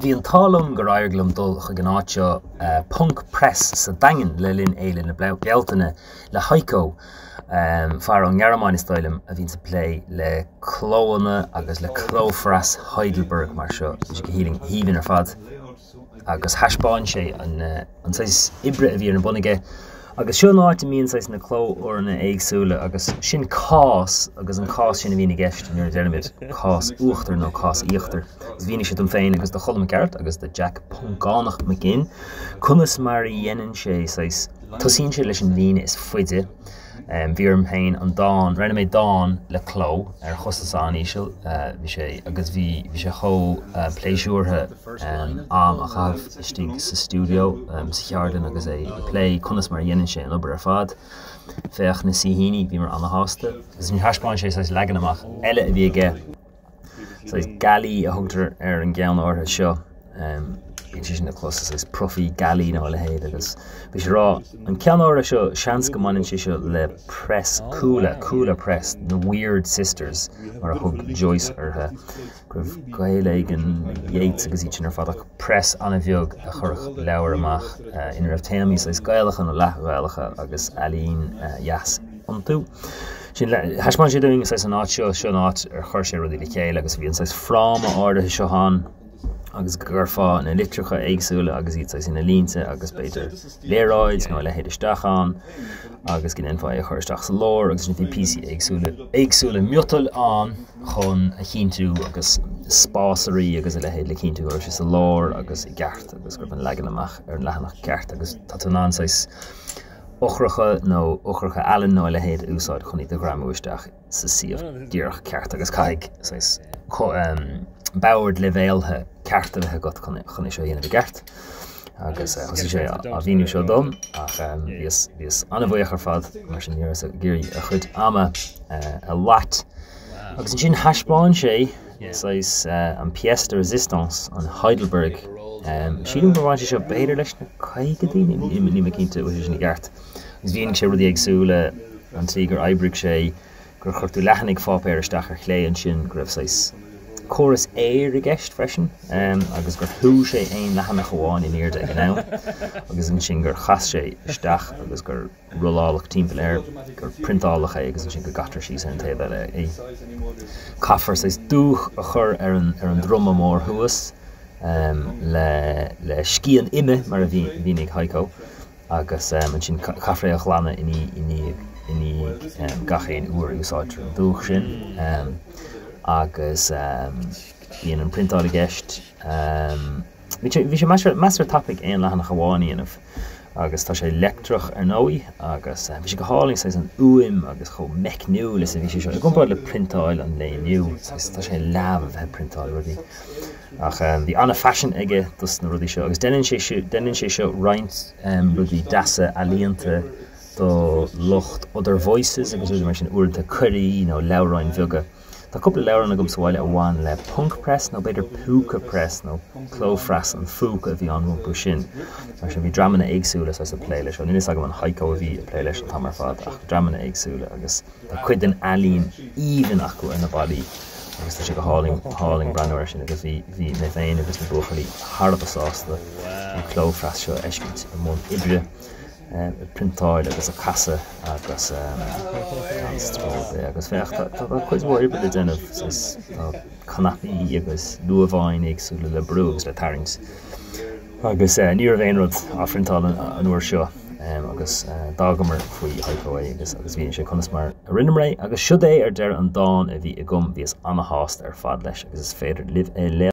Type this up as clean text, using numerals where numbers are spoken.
Bhí an t-ádh liom gur éirigh liom dul chuig an áit seo, Ponc Press sa Daingean le linn Fhéile na Bealtaine le Heiko, fear ón nGearmáin is dóigh liom, a bhíonns ag plé le clóanna agus le clóphreas Heidelberg mar seo. Bhí sé go haoibhinn ar fad. agus thaispeáin sé an an saghas oibre a bhí ar bun aige agus seo an áit a mbíonn saghas na clófhoirne éagsúla agus sin cás agus an cás sin a bhíonn i gceist nuair a deirimid cás uachtair nó cás íochtair. Agus mhínigh sé dom féin agus do Cholm Mac Gearailt agus do Jack Poncánach McGinn conas mar a dhéanann sé saghas tosaíonn sé leis an líne is faide Bhí orm féin an dán, rinne mé dán le cló ar chostas an-íseal, bhí sé, agus bhí, bhí sé chomh pléisiúrtha am a chaitheamh istigh sa stiúideo, sa cheardlann agus é ag plé conas mar a dhéanann sé an obair ar fad. Féach na saoithíní, bhíomar an-shásta. Agus thaispeáin sé saghas leagan amach eile a bhí aige. Saghas galley a thugtar ar an gceann áirithe seo. Bíonn sé sin le clos, saghas profaí galley nó a leithéid agus bhí sé ag rá, an ceann áirithe seo, seans go mbaineann sé seo le press Cuala, Cuala Press, na Weird Sisters mar a thug Joyce orthu, go raibh gaol éigin le Yeats agus iad sin ar fad ach press an-bheag a chuirfeadh leabhair amach ina raibh téamaí saghas Gaelacha nó leath-Ghaelacha agus ealaín dheas iontu. Sin, thaispeáin sé dúinn saghas an áit seo, seo an áit ar chuir sé rudaí le chéile agus bhí an saghas fráma áirithe seo ann agus go gcuirfeá na litreacha éagsúla agus iad saghas ina línte agus b'fhéidir léaráid nó a leithéid isteach ann agus go ndéanfá é a chur isteach sa lár agus bhí píosaí éagsúla éagsúla miotail ann chun a chinntiú agus spásairí agus a leithéid le cinntiú go raibh sé sa lár agus i gceart agus go raibh an leagan amach ar an leathanach ceart agus tá tú in ann saghas eochracha nó eochracha Allen nó a leithéid a úsáid chun iad a ghreamú isteach sa suíomh díreach ceart agus caithfidh saghas bord leibhéaltha ceart a bheith agat chun é seo a dhéanamh i gceart. Agus thosaigh sé á mhíniú seo dom ach bhíos bhíos an-bhuíoch ar fad mar sin ní rabhas ag iarraidh a chuid ama a loit. Agus ansin thaispeáin sé saghas an pièce de résistance, an Heidelberg. Sílim gur bhain sé seo b'fhéidir leis na caogaidí, níl mé cinnte an bhfuil sé sin i gceart. Agus mhínigh sé rudaí éagsúla, an tslí gur oibrigh sé, gur chuir tú leathanaigh pháipéir isteach ar chlé ansin, go raibh saghas córas aeir i gceist freisin, agus gur shú sé aon leathanach amháin in airde ag an am, agus ansin gur chas sé isteach agus gur. rolláladh timpeall air, gur priontáladh é agus ansin go gcaitear síos ar an taobh eile é. Caithfear saghas dúch a chur ar an ar an druma mór thuas le le scian ime mar a mhínigh Heiko agus ansin caithfear é a ghlanadh i ndiaidh i ndiaidh gach aon uair a úsáidtear an dúch sin agus bíonn an priontáil i gceist. Bhí sé bhí sé measartha tapaidh aon leathanach amháin a dhéanamh agus tá sé leictreach ar ndóigh agus bhí sé go hálainn saghas an fhuaim agus chomh meicniúil is a bhí sé seo i gcomparáid le priontáil an lae inniu saghas tá sé leamh a bheith ag priontáil rudaí ach bhí an-phaisean aige dos na rudaí seo agus deineann sé seo deineann sé seo roinnt rudaí deasa ealaíonta do lucht Other Voices agus rudaí mar sin uaireanta cuirí nó leabhráin bheaga. Tá cúpla leabhrán agam sa bhaile a bhain le Ponc Press nó b'fhéidir Púca Press nó Clóphreas an Phúca a bhí ann rompu sin. Mar sin bhí dreamanna éagsúla saghas ag plé leis seo. Níl fhios agam an Heiko a bhí ag plé leis an t-am ar fad ach dreamanna éagsúla agus tá cuid den ealaín aoibhinn acu ar na ballaí agus tá sé go hálainn, hálainn breathnú air sin agus bhí, bhí mé féin agus na buachaillí thar a bheith sásta an clóphreas seo a fheiscint i mbun oibre. ag priontáil agus ag casadh agus gan stró ar bith. Agus féach, tá cuid mhór oibre le déanamh, tá cnaipí agus luamháin éagsúla le brú agus le tarraingt. Agus ní raibh aon rud á phriontáil an uair seo agus d'fhágamar faoi Heiko é agus agus mhínigh sé conas mar a rinneamar é. Agus siod é ar deireadh an dán a bhí agam, bhíos ana-shásta ar fad leis agus is féidir libh é léamh.